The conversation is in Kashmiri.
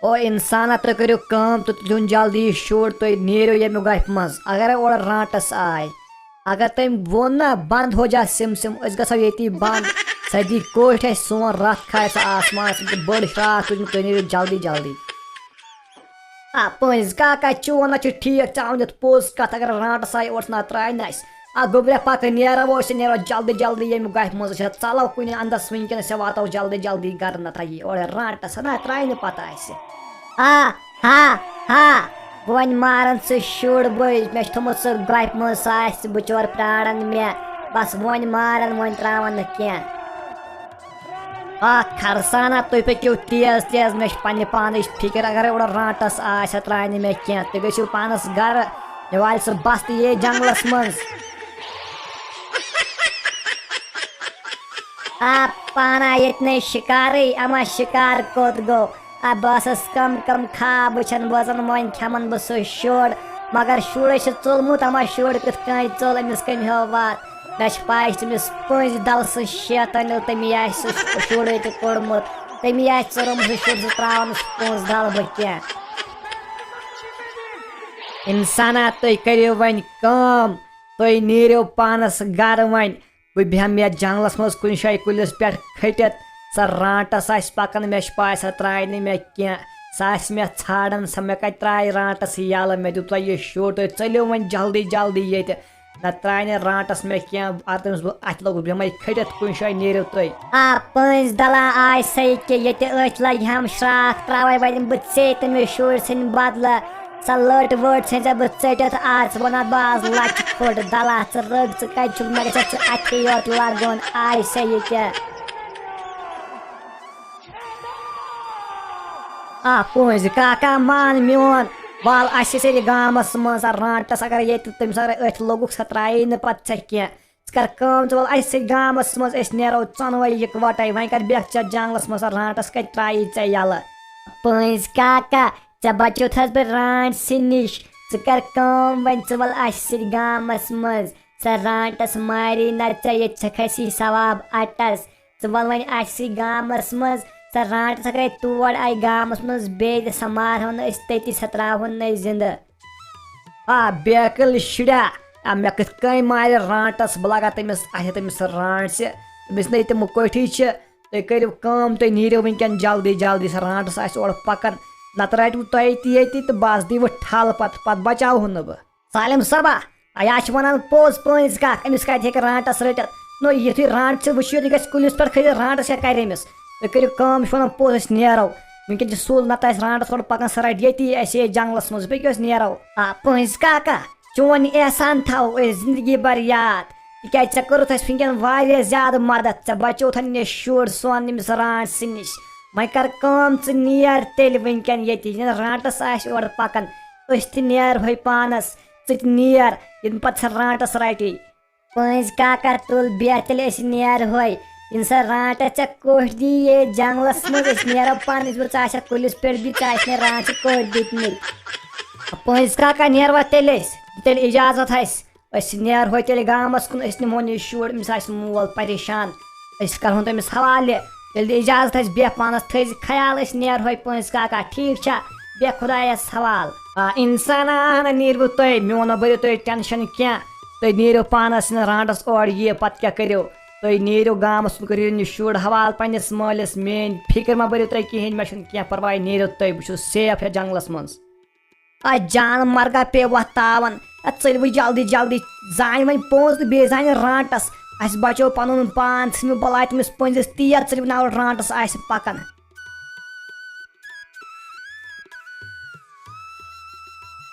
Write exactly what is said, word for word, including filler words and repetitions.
او انسانا، تُہۍ کٔرِو کٲم تہٕ تُلِہُن جلدی یہِ شُر، تُہۍ نیٖرِو ییٚمہِ گۄپھِ منٛز۔ اگرے اورٕ رانٹس آے، اگر تٔمۍ ووٚن نا، "بنٛد ہو جا سِم سِم، أسۍ گژھو ییٚتی بنٛد"، سۄ دی کوٹھۍ اَسہِ، سون رتھ کھارِ سۄ آسمانس منٛز، بٔڑ شراکھ تُلِن، تُہۍ نیٖرِو جلدی جلدی۔ آ، پٔنٛزۍ کاکا، چون ہا چھُ ٹھیٖک، ژےٚ ووٚنُتھ پوٚز کتھ، اگر رانٹس آے اوس نا ترٛاے نہٕ اَسہِ۔ آ، گوٚبریا، پکہٕ، نیرو أسۍ، نیرو جلدی جلدی ییٚمہِ گۄپھِ منٛز، أسۍ ژلو کُنہِ اندس وٕنکیٚنس، ژےٚ واتو جلدی جلدی گرٕ، نتہٕ یی اورٕ رانٹس، نہ ترٛاے نہٕ پتہٕ اَسہِ۔ آ، ہا، ہا، وۄنۍ مارن سُہ شُر بٔج، مےٚ چھُ تھوٚمُت سُہ گۄپھِ منٛز، سُہ آسہِ بچور پراران مےٚ، بس وۄنۍ مارن، وۄنۍ ترٛاون نہٕ کینٛہہ۔ آ، خرسانا، تُہۍ پٔکِو تیز تیز، مےٚ چھِ پننہِ پانٕچ فِکر، اگرے اورٕ رانٹس آسہِ، سۄ ترٛایہِ نہٕ مےٚ کینٛہہ، تُہۍ گٔژھِو پانس گرٕ، مےٚ والہِ سُہ بستہٕ یے جنگلس منٛز۔ آ، پانا ییٚتہِ نے شِکارٕے، اما شِکار کوٚت گوٚو؟ آ، بہٕ ٲسٕس کم کم خواب وٕچھان، بوزان، وۄنۍ کھٮ۪من بہٕ سُہ شُر، مگر شُرے چھُ ژوٚلمُت، اما شُر کِتھ کٔنۍ ژوٚل، أمِس کٔمۍ ہٲو وَتھ؟ مےٚ چھِ پَے، تٔمِس پٔنٛزۍ دَلہٕ سٕنٛز شیطٲنی، تٔمی آسہِ سُہ شُرے تہِ کوٚڑمُت، تٔمی آسہِ ژوٚرمُت سُہ شُر، سُہ ترٛاوان سُہ پٔنٛز دَلہٕ بہٕ کینٛہہ۔ اِنسانا، تُہۍ کٔرِو وۄنۍ کٲم، تُہۍ نیٖرِو پانَس گَرٕ وۄنۍ۔ بہٕ بیٚہمہٕ یَتھ جنٛگلَس منٛز کُنہِ جایہِ کُلِس پٮ۪ٹھ کھٔٹِتھ۔ سۄ رانٛٹَس آسہِ پَکان، مےٚ چھِ پَے سۄ ترٛایہِ نہٕ مےٚ کینٛہہ۔ سۄ آسہِ مےٚ ژھانٛڈان، سۄ مےٚ کَتہِ ترٛایہِ رانٛٹَس یَلہٕ؟ مےٚ دیُت تۄہہِ یہِ شوٗٹ، تُہۍ ژٔلِو وۄنۍ جلدی جلدی ییٚتہِ۔ نہ ترٛایہِ نہٕ رانٛٹَس مےٚ کینٛہہ۔ اَتھ تٔمِس بہٕ اَتھِ لوٚگُس بیٚہمَے کھٔٹِتھ کُنہِ جایہِ، نیٖرِو تُہۍ۔ آ، پٔنٛزۍ دَلا آے سَے کہِ ییٚتہِ أتھۍ لَگہِ ہَم شرٛاکھ، ترٛاوَے وۄنۍ بہٕ ژے تٔمِس شُرۍ سٕنٛدِ بدلہٕ۔ سۄ لٔٹ ؤٹ ژھٕنۍ ژےٚ بہٕ ژٔٹِتھ آز، ژٕ وَنان بہٕ آز لَچہِ کھوٚٹ دَلا، ژٕ رٔگ، ژٕ کَتہِ چھُکھ، مےٚ گژھِ ژٕ اَتھِ یوت لَگُن، آے سَے یہِ کیٛاہ۔ آ، پونٛزِ کاکا مان میون، وَل اَسہِ سۭتۍ گامَس منٛز رانٛٹَس، اگر ییٚتہِ تٔمِس اگر أتھۍ لوٚگُکھ، سۄ ترٛایی نہٕ پَتہٕ ژےٚ کینٛہہ۔ ژٕ کر کٲم، ژٕ وَل اَسہِ سۭتۍ گامَس منٛز، أسۍ نیرو ژۄنوَے یِکوَٹَے، وۄنۍ کر بیٚہہ ژےٚ جنٛگلَس منٛز، رانٛٹَس کَتہِ ترٛایی ژےٚ یَلہٕ؟ پونٛزِ کاکا، ژےٚ بچوتھس بہٕ رانٛٹسٕے نِش، ژٕ کر کٲم وۄنۍ، ژٕ وَل اَسہِ سۭتۍ گامَس منٛز، سۄ رانٛٹَس ماری نہ ژےٚ، ییٚتہِ ژےٚ کھسی ثواب اَٹَس۔ ژٕ وَل وۄنۍ اَسہِ سٕے گامَس منٛز، سۄ رانٛٹَس اَگَرے تور آیہِ گامَس منٛز بیٚیہِ تہِ، سۄ مارہون نہٕ أسۍ تٔتی، سۄ ترٛاوہون نہٕ أسۍ زِندٕ۔ آ، بیکٕل شُریا، آ، مےٚ کِتھ کٔنۍ مارِ رانٛٹَس؟ بہٕ لاگا تٔمِس، اَتھِ تٔمِس سۄ رانٛٹَس، تٔمِس نَے تِم کوٹھی چھِ۔ تُہۍ کٔرِو کٲم، تُہۍ نیٖرِو وٕنکٮ۪ن جلدی جلدی، سۄ رانٛٹَس آسہِ اورٕ پَکان، نَتہٕ رَٹِو تۄہہِ تہِ ییٚتی تہٕ بَس دِیِو ٹھَل پَتہٕ، پَتہٕ بَچاوہون نہٕ بہٕ۔ سالم صٲبا، آ، یہِ چھِ وَنان پوٚز پٲنٛژ کَتھ، أمِس کَتہِ ہیٚکہِ رانٛٹَس رٔٹِتھ؟ نو، یُتھُے رانٛٹَس وٕچھِو، یہِ گژھِ کُلِس پٮ۪ٹھ کھٔسِتھ، رانٛٹَس کیٛاہ کَرِ أمِس؟ تُہۍ کٔرِو کٲم، یہِ چھِ وَنان پوٚز، أسۍ نیرو۔ وٕنکٮ۪ن چھِ سُل، نَتہٕ آسہِ رانٛٹَس اورٕ پَکان، سۄ رَٹہِ ییٚتی اَسہِ یہِ جنٛگلَس منٛز، بیٚیہِ کیٛاہ اوس نیرو؟ آ، پٲنٛژ کاکا، چون احسان تھاوو أسۍ زِندگی بھر یاد، تِکیٛازِ ژےٚ کوٚرُتھ اَسہِ وٕنکٮ۪ن واریاہ زیادٕ مَدَتھ، ژےٚ بَچوتھَن نِش شُر سون أمِس رانٛٹَسٕے نِش۔ وۄنۍ کَر کٲم، ژٕ نیر تیٚلہِ وٕنکٮ۪ن ییٚتی، ییٚلہِ رانٛٹَس آسہِ اورٕ پَکان، أسۍ تہِ نیرہوے پانَس۔ ژٕ تہِ نیر، ییٚلہِ پَتہٕ سۄ رانٛٹَس رَٹی۔ پٲنٛزۍ کاکا، تُل بیٚہہ تیٚلہِ، أسۍ نیرہوے۔ ییٚلہِ سۄ رانٛٹَس ژےٚ کوٚٹھۍ دی یے جنٛگلَس منٛز، أسۍ نیرو پانہٕ، أسۍ وَنو ژٕ آسکھ کُلِس پٮ۪ٹھ بِہِتھ، ژےٚ آسہِ نہٕ رانٛٹَس کوٚٹھۍ دِتمٕتۍ۔ پٲنٛزۍ کاکا، نیروا تیٚلہِ أسۍ؟ تیٚلہِ اِجازت اَسہِ۔ أسۍ نیرہوے تیٚلہِ گامَس کُن، أسۍ نِمہون یہِ شُر، أمِس آسہِ مول پریشان۔ أسۍ کَرہون تٔمِس حوالہٕ۔ تیٚلہِ دِ اِجازت اَسہِ، بیٚہہ پانَس، تھٲیزِ خیال، أسۍ نیرہوے پٲنٛزۍ کاکا، ٹھیٖک چھا؟ بیٚہہ خۄدایَس حوالہٕ۔ آ، اِنسانا، اَہَن، نیٖرِو تُہۍ، میون مہ بٔرِو تُہۍ ٹٮ۪نشَن کینٛہہ۔ تُہۍ نیٖرِو پانَس، یِنہٕ رانٛٹَس اورٕ یہِ، پَتہٕ کیٛاہ کٔرِو؟ تُہۍ نیٖرِو گامَس کُن، کٔرِو یہِ شُر حوالہٕ پنٛنِس مٲلِس، میٛٲنۍ فِکِر مہ بٔرِو تُہۍ کِہیٖنۍ، مےٚ چھُنہٕ کینٛہہ پَرواے، نیٖرِو تُہۍ، بہٕ چھُس safe یَتھ جنٛگلَس منٛز۔ آ، جان مرگا پے وۄتھ تاوان۔ آ، ژٔلۍ وۄنۍ جلدی جلدی۔ زانہِ وۄنۍ پونٛز تہٕ بیٚیہِ زانہِ رانٛٹَس۔ اَسہِ بچو پنُن پان، ژھٕنِو بلاے تٔمِس پٔنٛزِس تیز، ژٔلِو ناو رانٛٹَس آسہِ پکان۔